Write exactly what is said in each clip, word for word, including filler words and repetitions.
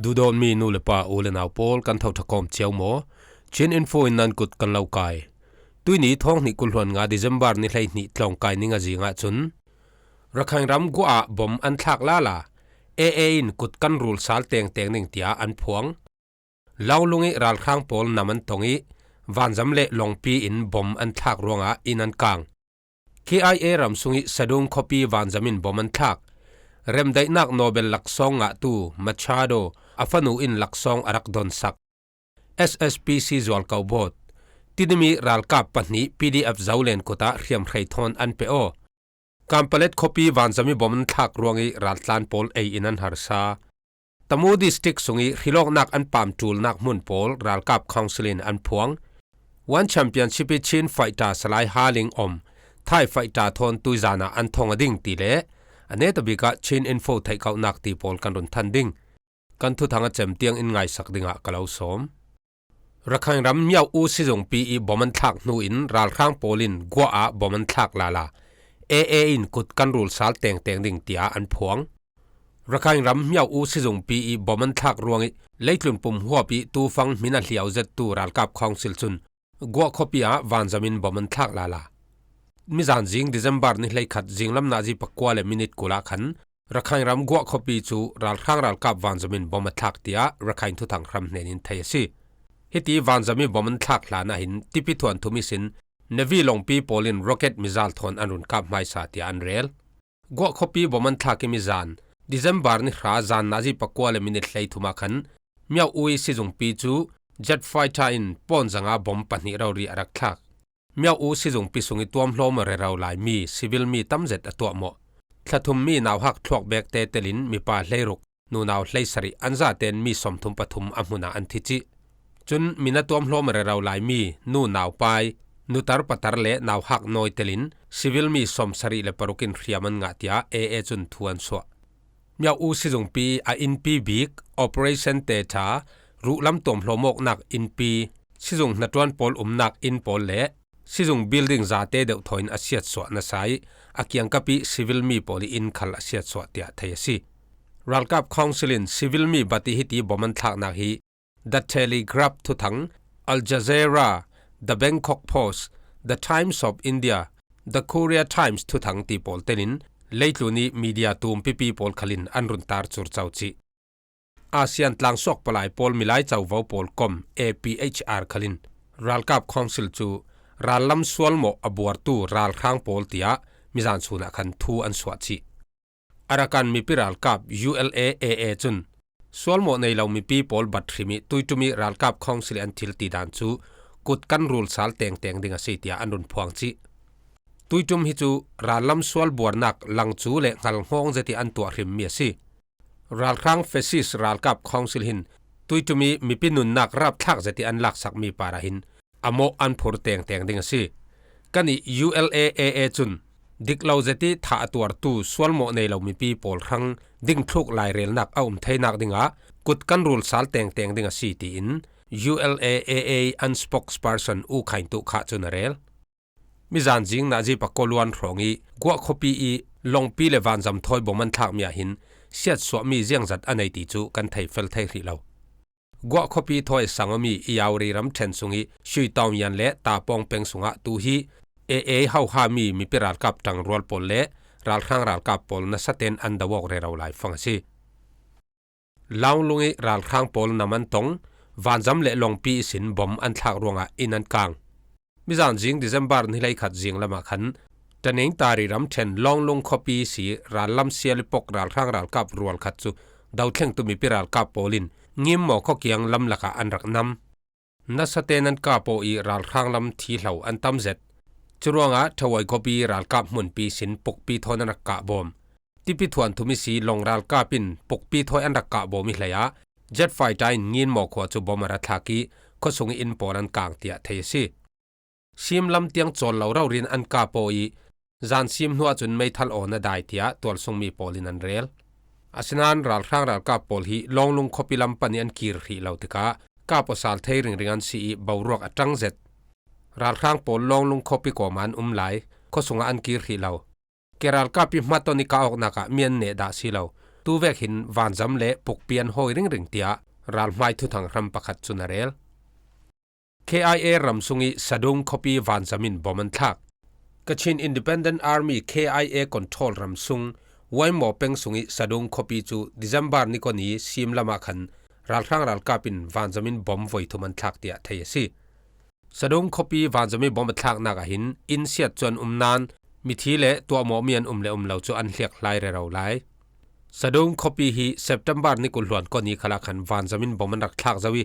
Duhdawtmi nu le pa, u le nau pawl, kan tho ṭha kawm ciau maw? Chin Info in nan kut kan lo kai. Tuini thawng hnih kul hluan nga December ni hleihnih tlawngkai ni nga zingah cun Rakhine ram Gua ah bom an thlak lala, A A in kut kan rul sal tengteng ding tia an phuang. Launglung ih ralhrang pawl nam an tong ih vanzam le lawngpi in bom an thlak ruangah inn an kang. K I A ram sungih Sadung khuapi vanzam in bom an thlak. Remdaihnak Nobel laksawng ngahtu Machado a fanu in laksawng a rak donsak. S S P C zualko bawt. Tidimi ralkap pahnih P D F Zolen kutah hriamhrei thawn an pe aw. Kampalet khuapi vanzam ih bom an thlak ruangih raltlan pawl ei in an harsa. Tamu District sungih hrilawknak an pam ṭulnak hmun pawl ralkap Council in an phuang. One Championship ih Chin fighter Salai Haling om Thai fighter thawn tuizan ah an thong a ding ti le a netabik ah Chin Info theihkauhnak ti pawl kan run than ding. Kan thuthang a cem tiang in ngaisak dingah ka lo sawm. Rakhine ram Myauk-u sizungpi ih bom an thlak hnu in ralhrang pawl in Gua ah bom an thlak lala, A A in kut kan rul sal tengteng ding tia an phuang. Rakhine ram Myauk-u sizungpi ih bom an thlak ruangih leitlun pum huap ih tufang hmin a hliau zettu ralkap Council cun Gua khuapi ah vanzam in bom an thlak lala. Mizan zing December ni hleikhat zinglam nazi pakua le minit kul ah khan Rakhine ram Gua khuapi cu ralhrang ralkap vanzam in bom a thlak tiah Rakhine thuthang hram hnen in thei a si. Hiti vanzam ih bom an thlak hlan ahhin tipi thuanthum ihsin Navy lawngpi pawl in rocket missile thawn an run kap hmaisa tiah an rel. Gua khuapi bom an thlak ih mizan December ni hra zan nazi pakua le minit hleithum ah khan Myauk-u ih sizungpi cu jet fighter in pawn zanga bom pahnih rori a rak thlak. Myauk-u sizungpi sungih tuamhlawm aw rero laimi civil mi tamzet a tuahmawh. Thla thummi nauhak thluak bekte telin mipa hleiruk, nunau hleisarih an zaten mi sawmthum pathum a hmunah an thi cih. Cun mi na tuamhlawm aw rero laimi nunau pai, nutar patar le nauhak nawi telin civil mi sawmsarih le paruk in hriam an ngah tiah A A cun thu an suah. Myauk-u sizungpi a innpi bik, Operation Techa, ruhlam tuamhlawm awknak innpi, sizung hnaṭuan pawl umnak inn pawl le sizung building zate deuh thaw in a siatsuah nasa ih a kiangkap ih civil mi pawl ih inn khal a siatsuah tiah thei a si. Ralkap Council in civil mi bat ih hiti bom an thlaknak hi The Telegraph thuthang, Al Jazeera, The Bangkok Post, The Times of India, The Korea Times thuthang ti pawl telin leitlun ih media tumpipi pawl khalin an run tar curco cih. ASEAN tlangsuak palai pawl milai covo pawl kom A P H R khalin ralkap Council cu rallam sualmawh a buartu ralhrang pawl tiah mizan sun ah khan thu an suah cih. Arakan mipi ralkap U L A A A cun sualmawh nei lo mipi pawl bat hrim ih tuiṭum ih ralkap Council ih an thil tidan cu kut kan rul sal tengteng ding a si tiah an run phuang cih. Tuiṭum hi cu rallam sual buarnak langcu le hngalhnghawng zet ih an tuah hrimmi a si. Ralhrang fascist ralkap Council hin tuiṭum ih mipi nunnak rapthlak zet ih an laksakmi parah hin a mawh an phur tengteng ding a si. Kan ih U L A A A cun dik lo zet ih thah a tuartu sualmawh nei lo mipi pawl hrang dingthluk lairelnak a um theinak dingah kut kan rul sal tengteng ding a si tiin U L A A A an spokesperson U Khain Tuh Khah cun a rel. Mizan zing nazi pakua luan hrawng ih Guah khuapi ih lawngpi le vanzam thawi bom an thlakmi ah hin siatsuahmi ziangzat a nei ti cu kan thei fel thei hrih lo. Guah khuapi thawi a sang awmi Yauri ramṭhen sungih Shui Taung Yan le Ta Pawng peng sungah tu hi A A hohami mipi ralkap ṭangrual pawl le ralhrang ralkap pawl nasaten an do awk rero laifang a si. Launglung ih ralhrang pawl nam an tong, vanzam le lawngpi ihsin bom an thlak ruangah inn an kang. Mizan zing December ni hleikhat zing lamah khan Tanengtari ramṭhen Lawnglung khuapi si rallam Sialipok ralhrang ralkap rual khat cu dothlengtu mipi ralkap pawl in Ngimmaw khuakiang lam lakah an rak nam. Nasaten an kap aw ih ralhrang lam thihlo an tam zet. Curuangah Ṭhawai khuapi ralkap hmunpi sin pukpi thawn an rak kahbawm. Tipi thuanthum ihsi long ralkap in pukpi thawi an rak kahbawm ih hleiah jet fighter in Ngimmaw khua cu bom a ra thlak ih khuasung ih inn pawl an kang tiah thei a si. Sim lam tiang cawl lo rori in an kap aw ih zan sim hnuah cun meithal aw na dai tiah tualsungmi pawl in an rel. Asinain ralhrang ralkap pawl hi Lawnglung khuapi lam pan ih an kir hrih lo tikah kap aw sal thei ringring an si ih boruak a ṭang zet. Ralhrang pawl Lawnglung khuapi kawm ah an um lai, khuasung ah an kir hrih lo. Ke ralkap ih hmat on ih kah awknak ah mi an neh dah si lo. tuvek hin vanzam le pukpi an hawi ringring tiah ralhmai thuthang hram pakhat cun a rel. K I A ram sung i Sadong khuapi vanzam in bom an thlak. Kachin Independent Army, K I A control ram sung Waimo peng sung i Sadong khuapi cu December ni kua ni sim lamah khan ralhrang ralkap in vanzam in bom voi thum an thlak tiah thei a si. Sadong khuapi vanzam i bom a thlaknak ah hin inn siat cu an um nain mithi le tuahmawhmi an um le um lo cu an hliakhlai rero lai. Sadong khuapi hi September ni kul hluan kua ni khalah khan vanzam in bom an rak thlak zo i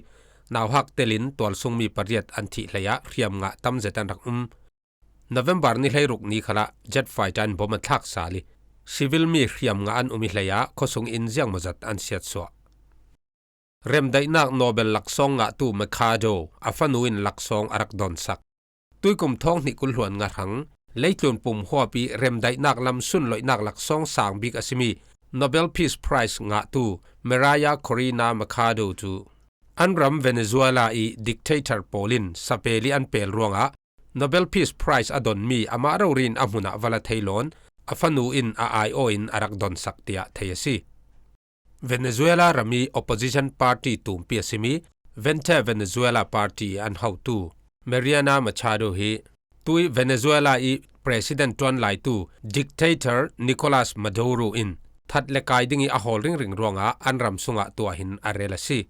nauhak telin tualsungmi pariat an thih hlei ah hriamnga tam zet an rak um. November ni hleiruk ni khalah jet fighter in bom a thlak sal i civil mi hriamnga an um i hlei ah khuasung inn ziangmawzat an siatsuah. Remdaihnak Nobel laksawng ngahtu Machado a fanu in laksawng a rak donsak. Tuikum thawng hnih kul hluan nga hrang leitlun pum huap i remdaihnak lam sunloihnak laksawng sang bik a simi Nobel Peace Prize ngahtu Maria Corina Machado cu an ram Venezuela i dictator pawl in sapel i an pel ruangah Nobel Peace Prize a donmi amah rori in a hmun ah va la thei loin a fanu in a aiawh in a rak donsak tiah thei a si. Venezuela ram i opposition party tumpi a simi Vente Venezuela Party an hotu Mariana Machado hi tui Venezuela i president ṭuanlaitu dictator Nicolas Maduro in that le kai ding i a hawl ringring ruangah an ram sungah tuah hin a rel a si.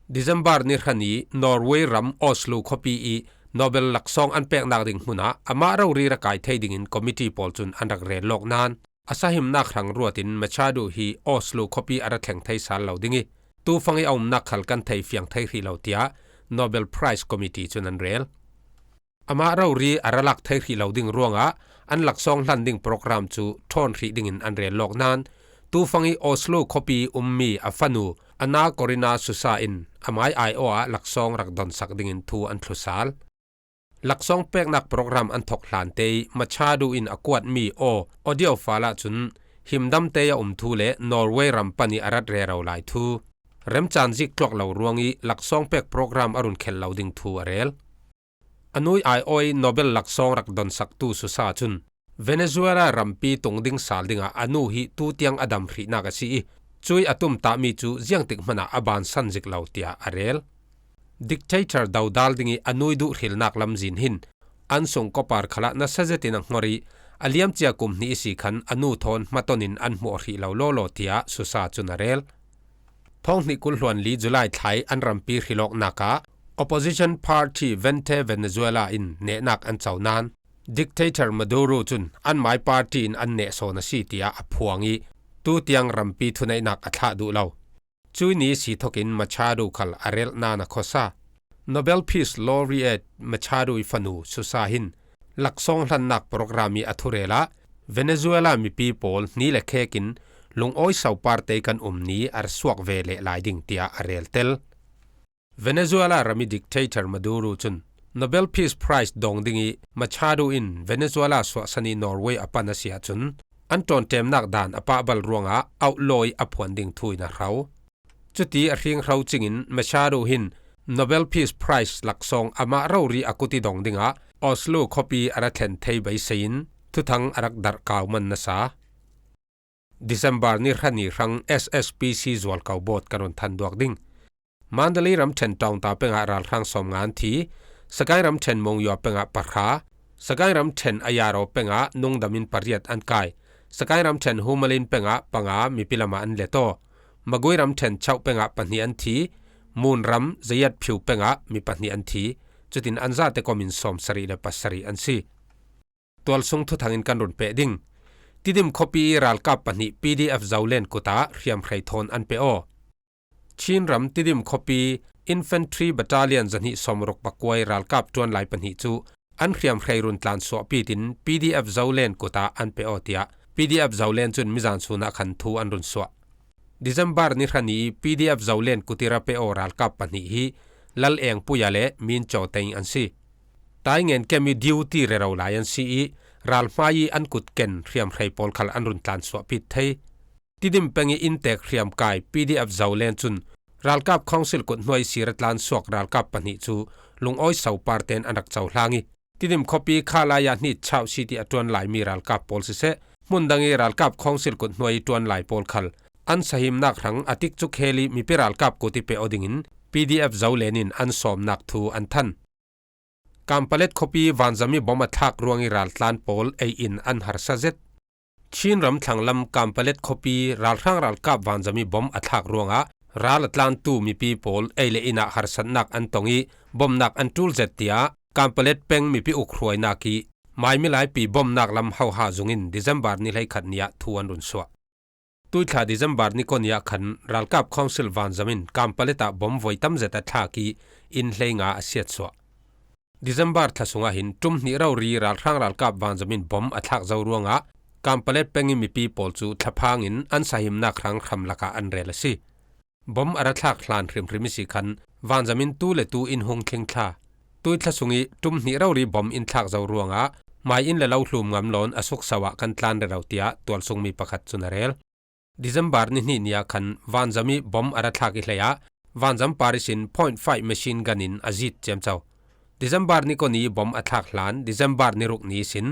December ni hra ni Norway ram Oslo khuapi i Nobel laksawng an peknak ding hmunah amah rori ra kai thei dingin committee pawl cun an rak rel lawk nain a sahimnak hrang ruatin Machado hi Oslo khuapi a ra thleng thei sal lo ding i tufang i a umnak khal kan thei fiang thei hrih lo tiah Nobel Prize Committee cun an rel. Amah rori a ra lak thei hrih lo ding ruangah an laksawng hlan ding program cu ṭhawn hrih dingin an rel lawk nain tufang i Oslo khuapi ummi a fanu Anna Corina Susa in amai aiawh ah laksawng rak donsak dingin thu an thlusal. Laksawng peknak program an thok hlante i Machado in a kuatmi aw audio file ah cun himdamte a um thu le Norway ram pan i a rat rero lai thu, remcaan zik tluak lo ruang i laksawng pek program a run khelh lo ding thu a rel. A nu i aiawh i Nobel laksawng rak donsaktu Susa cun Venezuela rampi tung ding sal dingah a nu hi tutiang a dam hrihnak a si i cui a tumtahmi cu ziangtik hmanah a bansan zik lo tiah a rel. Dictator dodal ding i a nu i duhhrilnak lamzin hin an sung kawpar khalah nasa zetin a hnor i a liamcia kum hnih i si khan a nu thawn hmaton in an hmuh hrih lo lawlaw tiah Susa cun a rel. Thawng hnih kul hluan li July thla i an rampi hrilawknak ah opposition party Vente Venezuela in nehnak an co nain dictator Maduro cun anmai party in an neh sawn a si tiah a phuang i tutiang rampi thuneihnak a thlah duh lo. Cui ni si thokin Machado khal a relh nain a khuasa. Nobel Peace Laureate Machado i fanu Susa hin laksawng hlannak program i a thurel ah Venezuela mipi pawl hni le khekin lungawi soparte kan um ni a ra suak ve leh lai ding tiah a rel tel. Venezuela ram i dictator Maduro cun Nobel Peace Prize dawng ding i Machado in Venezuela suahsan i Norway a pan a si ahcun an ṭawnṭemnak dan a pahbal ruangah auhlaw i a phuan ding thu in a hro. Cuti a hringhro cingin Machado hin Nobel Peace Prize laksawng amah rori a kut i dawng dingah Oslo khuapi a ra thlen thei beisei in thuthang a rak darh kau man nasa. December ni hra ni hrang S S P C zualko bawt kan run than duak ding. Mandalay ramṭhen Taungta pengah ralhrang sawmnga an thi, Sagaing ramṭhen Monywa pengah pahra, Sagaing ramṭhen Ayaro pengah nungdam in pariat an kai, Sagaing ramṭhen Humalin pengah panga mipi lamah an let aw, Magway ramṭhen Chauh pengah pahnih an thi, Mun ram Zayat Phiu pengah mi pahnih an thi, cutin an zate kom in sawmsarih le pasarih an si. Tualsung thuthang in kan run peh ding. Tidim khuapi ralkap pahnih P D F Zolen kut ah hriamhrei thawn an pe aw. Chin ram Tidim khuapi Infantry Battalion zahnih sawmruk pakua i ralkap ṭuanlai pahnih cu an hriamhrei run tlan suahpit in P D F Zolen kut ah an pe aw tiah P D F Zolen cun mizan sun ah khan thu an run suah. December ni hra ni i P D F Zolen kut i ra pe aw ralkap pahnih hi Lal Eng Puya le Min Chaw Teng an si. Taingen kem i duty rero lai an si i ralhmai i an kut ken hriamhrei pawl khal an run tlan suahpit thei. Tidim peng i inntek hriamkai P D F Zolen cun ralkap council kut hnuai si ra tlan suak ralkap pahnih cu lungawi sopar tein an rak cohlang i Tidim khuapi kha lai ah hnit chauh si ti a ṭuan laimi ralkap pawl siseh, hmun dang i ralkap council kut hnuai i ṭuan lai pawl khal an sahimnak hrang a tikcuk hel ih mipi ralkap kut ih pe aw dingin P D F Zoland in an sawmnak thu an than. Kanpalet khuapi vanzam ih bom a thlak ruang ih raltlan pawl ei in an harsa zet. Chin ram thlanglam Kanpalet khuapi ralhrang ralkap vanzam ih bom a thlak ruangah ral a tlantu mipi pawl ei le in ah harsatnak an tong ih bomnak an ṭul zet, tiah Kanpalet peng mipi ukhruainak ih mai milaipi bomnak lam hoha zung in December ni hleikhat ni ah thu an run suah. Tuithla December ni kua ni ah khan ralkap council vanzam in Kanpalet ah bom voi tam zet a thlak ih inn hleinga a siatsuah. December thla sungah hin ṭum hnih rori ralhrang ralkap vanzam in bom a thlak zo ruangah Kanpalet peng ih mipi pawl cu thlaphang in an sahimnak hrang hram lakah an rel a si. Bom a ra thlak hlan hrimhrim ihsi khan vanzam in tu le tu in hung thlingthla. Tuithla sung ih ṭum hnih rori bom in thlak zo ruangah mai in le lo hlum ngam lawn a sukso ah kan tlan rero, tiah tualsungmi pakhat cun a rel. December ni hnih ni ah khan vanzam ih bom a ra thlak ih hleiah vanzam par ihsin point five machine gun in a zit ciamco. December ni kua ni ih bom a thlak hlan December ni ruk ni ihsin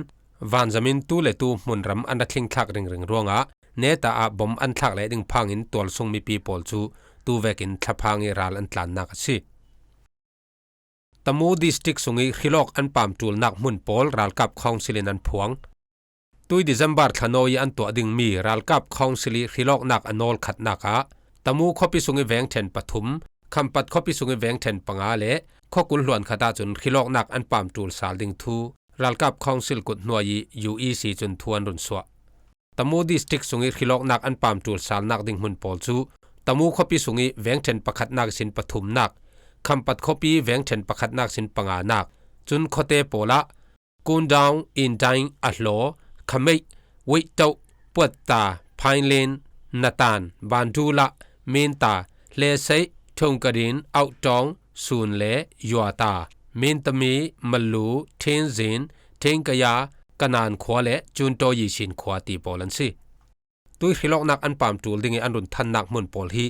vanzam in tu le tu hmunram an ra thlingthlak ringring ruangah neta ah bom an thlak leh ding phang in tualsung mipi pawl cu tu vekin thlaphang ih ral an tlannak a si. Tamu District sung ih hrilawk an pamṭulnak hmun pawl ralkap council in an phuang. Tui December thla nawi ih an tuah dingmi ralkap council ih hrilawknak a nawl khatnak ah Tamu khuapi sung ih vengṭhen pathum, Khampat khuapi sung ih vengṭhen panga le khua kul hluan khat ahcun hrilawknak an pamṭul sal ding thu ralkap council kut hnuai ih U E C cun thu an run suah. Tamu District sung ih hrilawknak an pamṭul salnak ding hmun pawl cu Tamu khuapi sung ih vengṭhen pakhatnak ihsin pathumnak, Khampat khuapi vengṭhen pakhatnak ihsin panganak, cun khuate pawl ah Kundaung, Indaing, Ahlaw, Khameih, Weihtoh, Puatta, Phainlen, Natan, Bandula, Minta, Hlesei, Thungkadin, Auhtawng, Sun le Yuata, Mintami, Malu, Thinzin, Thingkaya, Kanan khua le Cuntaw Yisin khua ti pawl an si. Tui hrilawknak an pamṭul ding ih an run thannak hmun pawl hi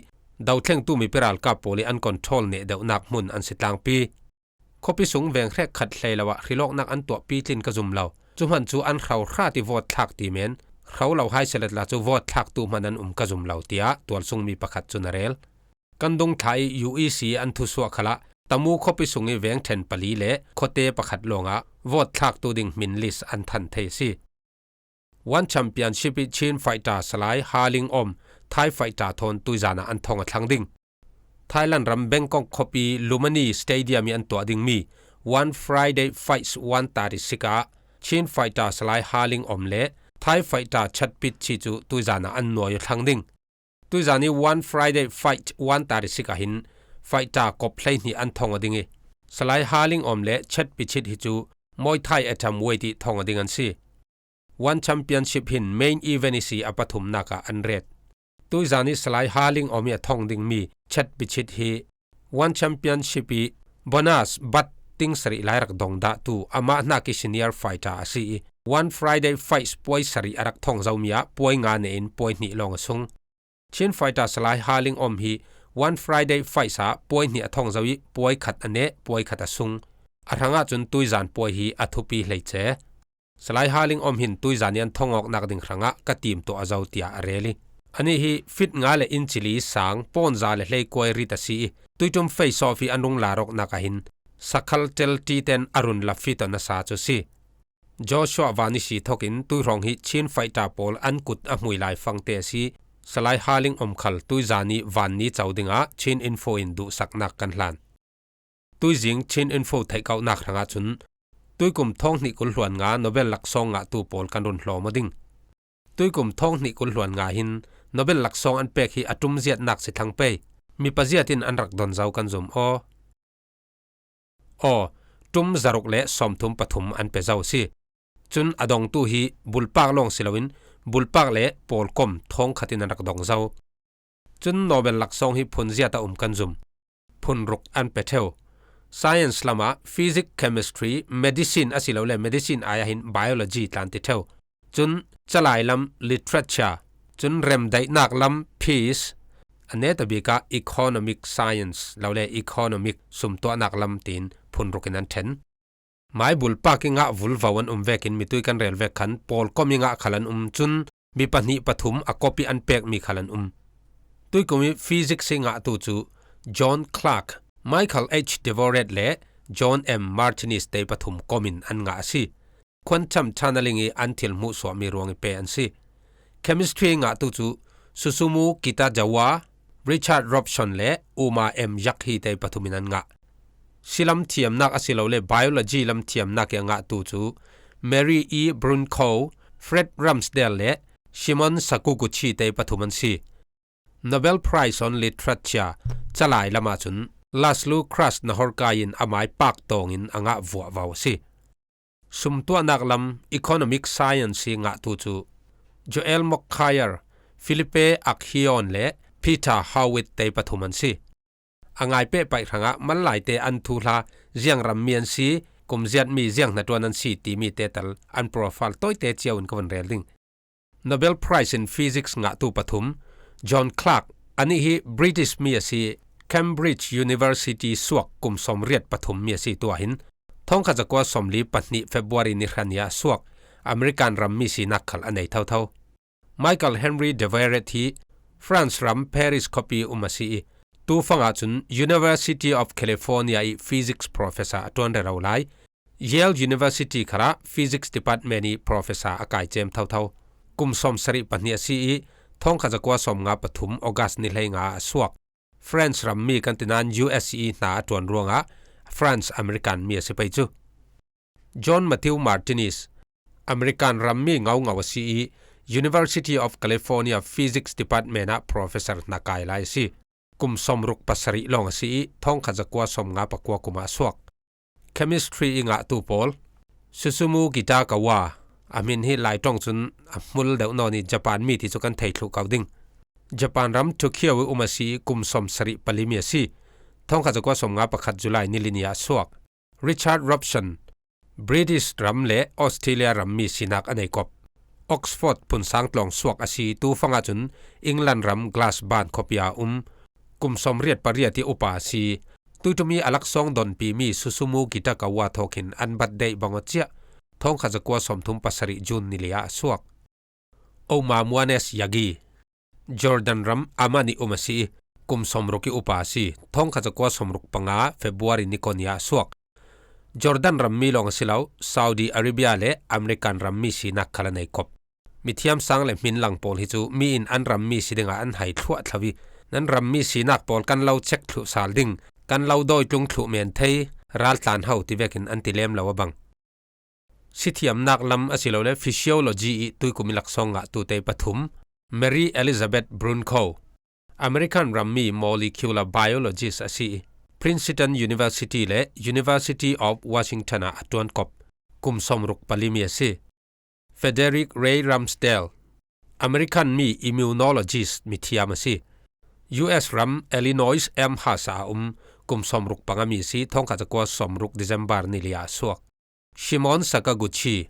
dothlengtu mipi ralkap pawl ih an control neh deuhnak hmun an si tlangpi. Khuapi sung veng hrek khat hlei lo ah hrilawknak an tuahpi tlin ka zum lo. Cu hmanh cu an hro hrat ih vote thlak ti men, hro lo hai si letla cu vote thlaktu hmanh an um ka zum lo, tiah tualsungmi pakhat cun a rel. Kan dungthla ih U E C an thusuah khalah Tamu khuapi sung ih vengṭhen pali le khuate pakhat lawngah vote thlaktu ding hmin list an than thei a si. One Championship ih Chin fighter Salai Haling Om Thai fighter thawn tuizan ah an thong a thlang ding. Thailand ram Bangkok khuapi Lumpinee Stadium ih an tuah dingmi One Friday Fights one thirty-six ah Chin fighter Salai Haling Om le Thai fighter Chatpit Chi cu tuizan ah an nuai aw thlang ding. Tuizan ih One Friday Fight one thirty-six ah hin fighter kop hleihnih an thong aw ding ih, Salai Haling Om le Chatpit Chit hi cu Muay Thai atom weight ih thong aw ding an si. One Championship hin main event ihsi a pathumnak ah an ret. Tuizan ih Salai Haling Om ih a thong dingmi Chatpit Chit hi One Championship ih bonus bat ting sarih lai rak dong dahtu amah hnak ih senior fighter a si ih, One Friday Fights puai sarih a rak thong zomi ah puai nga ne in puai hnih lawng a sung. Chin fighter Salai Haling Om hi One Friday Fights ah puai hnih a thong zo ih puai khat a neh, puai khat a sung. A hrangah cun tuizan puai hi a thupi hleice. Salai Haling Om hin tuizan ih an thong awknak ding hrangah ka tim tuah a zo, tiah a rel ih, anih hi fit nga le inch li sang, pawn za le hleikuai rit a si ih, tuiṭum face off ih an rung lar awknak ah hin sakhal tel ṭi ten a run la fit aw nasa cu si. Joshua Van ih si thokin tuihrawng hi Chin fighter pawl an kut a hmui lai fangte a si. Salai Haling Om khal tuizan ih van ni co dingah Chin Info in duhsaknak kan hlan. Tuizing Chin Info theihkauhnak hrangah cun tuikum thawng hnih kul hluan nga Nobel laksawng ngahtu pawl kan run hlawm aw ding. Tuikum thawng hnih kul hluan nga hin Nobel laksawng an pek hi a ṭum ziatnak si thlang pei. Mipa ziat in an rak don zo kan zum aw. Aw, ṭum zaruk le sawmthum pathum an pe zo si. Cun a dongtu hi bulpak lawng si loin bulpak le pawlkom thawng khat in an rak dong zo. Cun Nobel laksawng hi phun ziat a um kan zum. Phun ruk an pe ṭheu. Science lamah physics, chemistry, medicine asilole medicine ai ah hin biology tlan ti ṭheu. Cun calai lam literature, cun remdaihnak lam peace, a netabik ah economic science lole economic sumtuahnak lam tiin phun ruk in an ṭhen. Mai bulpak ih ngah vulvo an um vekin mitui kan rel vek khan pawlkom ih ngah khal an um, cun mi pahnih pathum a kop ih an pekmi khal an um. Tuikum ih physics ih ngahtu cu John Clark, Michael H. Dvorak le John M. Martinez te pathum komin an ngah a si. Quantum tunneling ih an thil hmuhsuahmi ruang ih pe an si. Chemistry ih ngahtu cu Susumu Kitazawa, Richard Robson le Uma M. Yak hi te pathum in an ngah. Silam thiamnak asilole biology lam thiamnak ih a ngahtu cu Mary E. Brunko, Fred Ramsdell le Shimon Sakaguchi te pathum an si. Nobel Prize on Literature calai lamah cun Laszlo Krasznahorkai in amai paktawng in a ngah vuahvau a si. Sumtuahnak lam economic science ih ngahtu cu Joel Mokyr, Philippe Aghion le Peter Howitt te pathum an si. A ngai pehpaih hrangah manlaite an thuhla ziang rammi an si, kum ziatmi ziang hnaṭuan an si timi te tal an profile tawite cio in ka vun rel ding. Nobel Prize in Physics ngahtu pathum, John Clark, anih hi British mi a si, Cambridge University suak kum sawmriat pathum mi a si tuah hin, thawngkhat zakua sawmli pahnih February ni hra ni ah a suak, American rammi sinak khal a nei thotho. Michael Henry Dvorak hi France ram Paris khuapi um a si ih, tufang ahcun University of California ih physics professor a ṭuan rero lai. Yale University khalah physics department ih professor a kai cem thotho. Kum sawmsarih pahnih a si ih, thawngkhat zakua sawmnga pathum August ni hleinga ah a suak. France rammi kan ti nain U S ih hna a ṭuan ruangah France American mi a si pei cu. John Matthew Martinez, American rammi ngaungau a si ih, University of California Physics Department ah professor hna kai lai a si. Kum sawmruk pasarih lawng a si ih, thawngkhat zakua sawmnga pakua kum ah a suak. Chemistry ih ngahtu pawl, Susumu Kitagawa, a hmin hi Lai ṭong cun a hmul deuh nawn ih Japan mi ti cu kan thei thluh ko ding. Japan ram Tokyo ih um a si ih, kum sawmsarih palimi a si. Thawngkhat zakua sawmnga pakhat July ni li ni ah a suak. Richard Robson, British ram le Australia rammi sinak a nei kop. Oxford phunsang tlawng suak a si, tufang ahcun England ram Glasban khuapi ah a um. Kum sawmriat pariat ih upa a si. Tuiṭum ih a laksawng donpimi Susumu Kitagawa thawk hin an birthday bang aw ciah, thawngkhat zakua sawmthum pasarih June ni li ah a suak. Oma Muanes Yagi, Jordan ram Amman ih um a si ih, kum sawmruk ih upa a si. Thawngkhat zakua sawmruk panga February ni kua ni ah a suak. Jordan rammi lawng a si lo, Saudi Arabia le American rammi sinak khal a nei kop. Mithiam sang le hminlang pawl hi cu mi in an rammi si dingah an hai thluahthlo ih, nan rammi sinak pawl kan lo cek thluh sal ding, kan lo dawitlung thluh men thei, raltlan ho ti vekin an ti lem lo a bang. Sithiamnak lam asilole physiology ih tuikum ih laksawng ngahtute pathum, Mary Elizabeth Brunko, American rammi molecular biologist a si ih, Princeton University le University of Washington ah a ṭuan kop. Kum sawmruk palimi a si. Frederick Ray Ramsdell, American mi immunologist mithiam a si. U S ram Illinois Amherst ah a um, kum sawmruk pangami a si, thawngkhat zakua sawmruk December ni li ah a suak. Shimon Sakaguchi,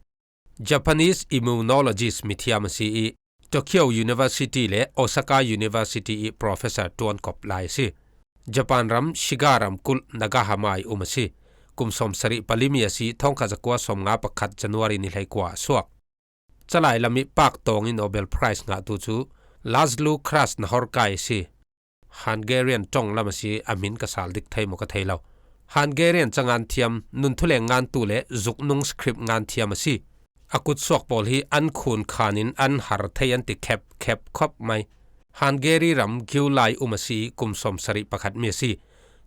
Japanese immunologist mithiam a si ih, Tokyo University le Osaka University ih professor ṭuan kop lai a si. Japan ram Shiga ramkulh Nagahama ih um a si. Kum sawmsarih palimi a si, thawngkhat zakua sawmnga pakhat January ni hleikua a suak. Calai lam ih paktawng ih Nobel Prize ngahtu cu Laszlo Krasznahorkai a si. Hungarian ṭong lam a si, a hmin ka sal dik thei maw ka thei lo. Hungarian ca ngan thiam, nun thuleng ngantu le zuknung script ngan thiam a si. A kutsuak pawl hi an khun khan in an har thei an ti khep khep khop mai. Hungary ram Gyulai um a si, kum sawmsarih pakhat mi a si.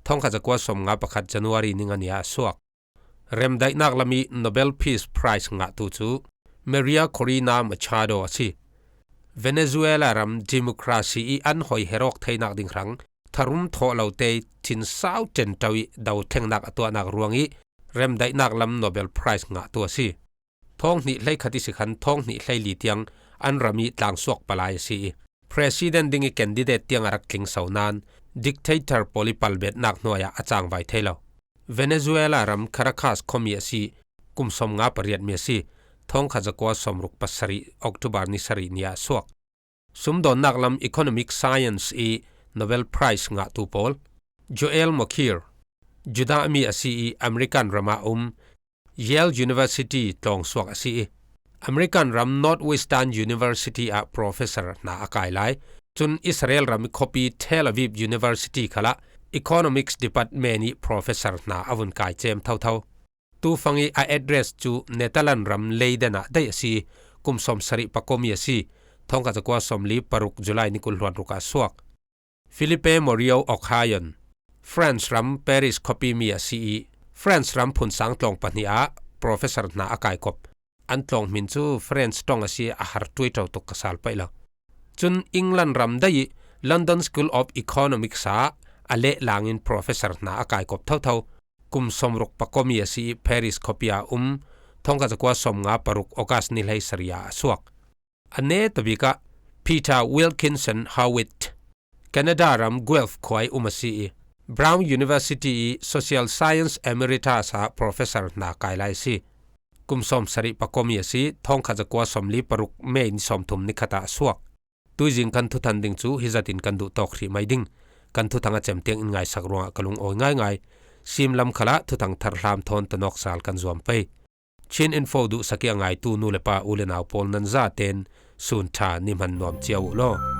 Thawngkhat zakua sawmnga pakhat January ni nga ni ah a suak. Remdaihnak lam ih Nobel Peace Prize ngahtu cu Maria Corina Machado a si. Venezuela ram democracy ih an hoi herawk theinak ding hrang tharum thawh lote cinsau ṭenṭo ih dothlengnak a tuahnak ruang ih remdaihnak lam Nobel Prize ngahtu a si. Thawng hnih hleikhat ihsi khan thawng hnih hleili tiang an ram ih tlangsuak palai a si ih, President ding ih candidate tiang a rak tlingso nain dictator pawl ih palbetnak hnuai ah a cangvai thei lo. Venezuela ram Caracas khuami a si, kum sawmnga pariat mi a si, thawngkhat zakua sawmruk pasarih October ni sarih ni ah a suak. Sumdawnnak lam economic science ih Nobel Prize ngahtu pawl, Joel Mokyr, Judah mi a si ih American ram ah um, Yale University tlawngsuak a si ih, American ram Northwestern University ah professor hna a kai lai. Cun Israel ram i khuapi Tel Aviv University khalah Economics Department i professor hna a vun kai cem thotho. Tufang i a address cu Netherlands ram Leiden ah daih a si, kum sawmsarih pakuami a si, thongkhat zakua sawmli paruk July ni kul hluan ruk ah a suak. Philippe Morio Occhion, France ram Paris khuapi mi a si i, France ram phunsang tlawng pahnih ah professor hna a kaikop. An tlawng hmin cu French ṭong a si, a har ṭuaiṭo tuk ka sal paih lo. Cun England ram daih i London School of Economics ah a lehlang in professor hna a kaikop thotho. Kum sawmruk pakuami a si i Paris khuapi ah um, thongkhat zakua sawmnga paruk August ni hleisarih ah a suak. A neta bik ah Peter Wilkinson Howitt, Canada ram Guelph khua i um a si i, Brown University i Social Science Emeritus ah professor hna kai lai a si. Kum sawmsarih pakuami a si, thongkhat zakua sawmli paruk May ni sawmthum ni khat ah a suak. Tuizing kan thuthang ding cu hi zatin kan duh tawk hrih mai ding. Kan thuthang a cem tiang in ngaisak ruangah ka lungawi ngaingai. Simlam khalah thuthang tharhlam thawn tanawk sal kan zuam pei. Chin Info duhsak i a ngaitu nu le pa, u le nau pawl nan zaten sun ṭha ni hman nuam cio uh law.